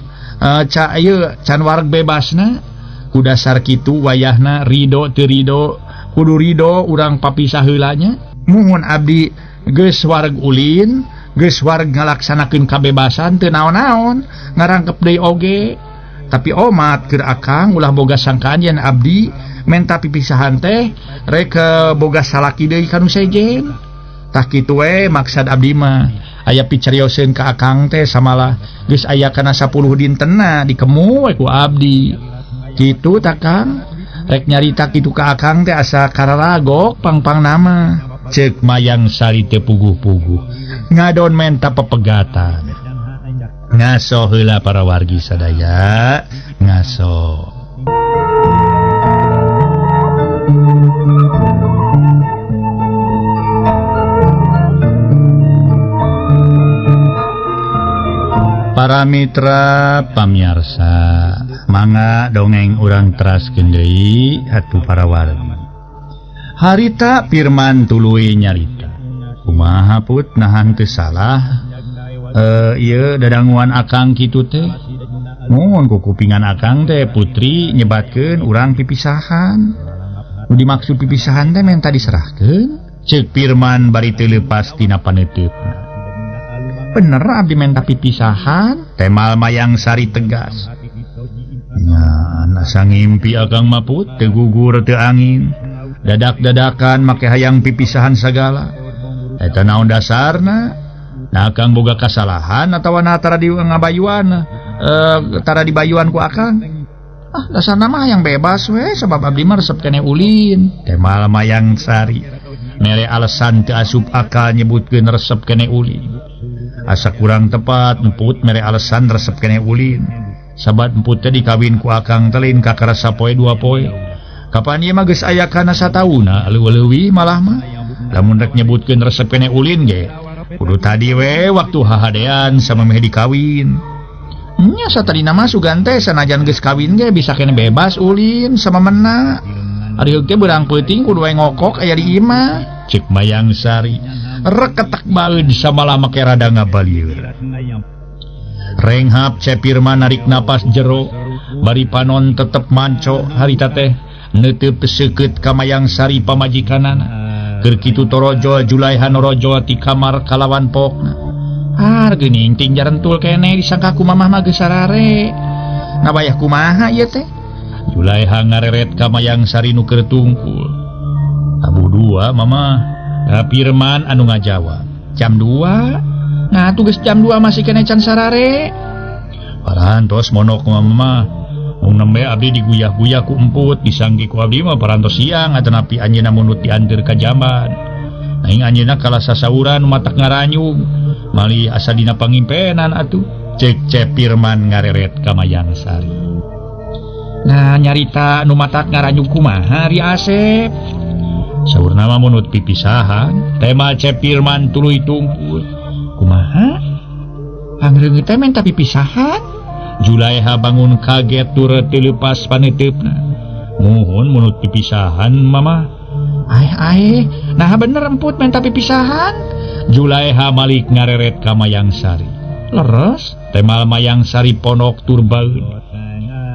ca ieu can wareg bebasna. Ku dasar kitu wayahna rido teu rido, kudu rido urang papisah heula nya. Muhun abdi geus wareg ulin, geus wareg ngalaksanakeun kabebasan teu naon-naon, ngarangkep deui oge. Tapi omat keur akang ulah boga sangkaan yen abdi menta pipisahan teh rek boga salaki deui ka nu sejen. Tah kitu we maksad abdi mah. Aya picarioseun ka akang teh samalah geus aya kana 10 dintenna dikemu we ku abdi. Kitu tah Kang. Rek nyarita kitu ka akang teh asa kararagok pangpang nama. Ceuk Mayang Sari teu puguh-puguh. Ngadon menta pepegatan. Ngaso heula para wargi sadaya, ngaso. Para mitra pamiarsa, mangga dongeng urang teraskeun deui atuh para wargi. Harita Pirman tuluy nyarita. Kumaha put nahan teu salah ieu dadanguan akang kitu teh. Mun ku kupingan akang teh putri nyebatkeun urang pipisahan. Nu dimaksud pipisahan teh menta diserahkeun. Ceuk Pirman bari teu leupas tina paneuteup. Bener abdi menta pipisahan, temal Mayang Sari tegas. Nya asa ngimpi akang mah put teu gugur teu angin. Dadak-dadakan make hayang pipisahan sagala. Eta naon dasarna? Nah akang boga kasalahan atawa na tara di ngabayuan, tara dibayuan ku akang. Ah dasarna mah hayang bebas we sebab abdi mah resep keneh ulin. Temal Mayang Sari mere alasan teu asup akal nyebutkeun resep keneh ulin. Asa kurang tepat emput mere alasan resep keneh ulin. Sabat emput teh dikawin ku akang teh lain kakara sapoe dua poe. Kapan ieu mah geus aya kana satauna leuwih-leuwih malah mah. Lamun rek nyebutkeun resep keneh ulin ge kudu tadi we waktu hahadean samemeh dikawin. Nya satadina mah sugan teh sanajan geus kawin ge bisa keneh bebas ulin samemena. Ari heuh teh beurang peuting kudu we ngokok aya di imah. Ceuk Mayang Sari reketak baeud samalah make rada ngabalieur. Renghap Ceu Pirman narik napas jero bari panon tetep manco harita teh neuteup seukeut ka Mayang Sari pamajikanana. Keur kitu torojol Julaiha norojol ti kamar kalawan pokna. Har geuning ting jarentul keneh disangka ku mamah mah geus sarare. Ngabayah kumaha ieu teh? Julaiha ngareret ka Mayang Sari nu keur tungkul. Abu dua mama. Pirman anu ngajawab jam 2. Nah tugas jam 2 masih kene can sarare. Parantos monok mama. Mung nembe abdi diguyah-guyah ku emput disangki ku abdi mah parantos siang atanapi anjeunna munut dianteur ka jamban. Aing anjeunna kalah sasauran matak ngaranyug malih asa dina pangimpenan atuh. Cek Ceu Pirman ngareret ka Mayang Sari. Nah nyarita nu matak ngaranyug kumaha ri Asep? Saurna mah munut pipisahan, tema Ceu Pirman tuluy tungkul. Kumaha? Pangreungeut teh menta pipisahan? Julaiha bangun kaget tur teu leupas paneuteup-na. Muhun munut pipisahan mama. Aeh aeh, nah bener emput menta pipisahan. Julaiha malik ngareret ka Mayang Sari. Leres, temal Mayang Sari ponok tur baeud.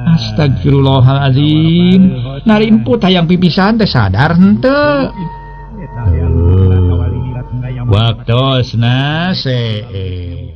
Astagfirullahalazim. Nari emput hayang pipisahan teh sadar henteu. Waktosna see.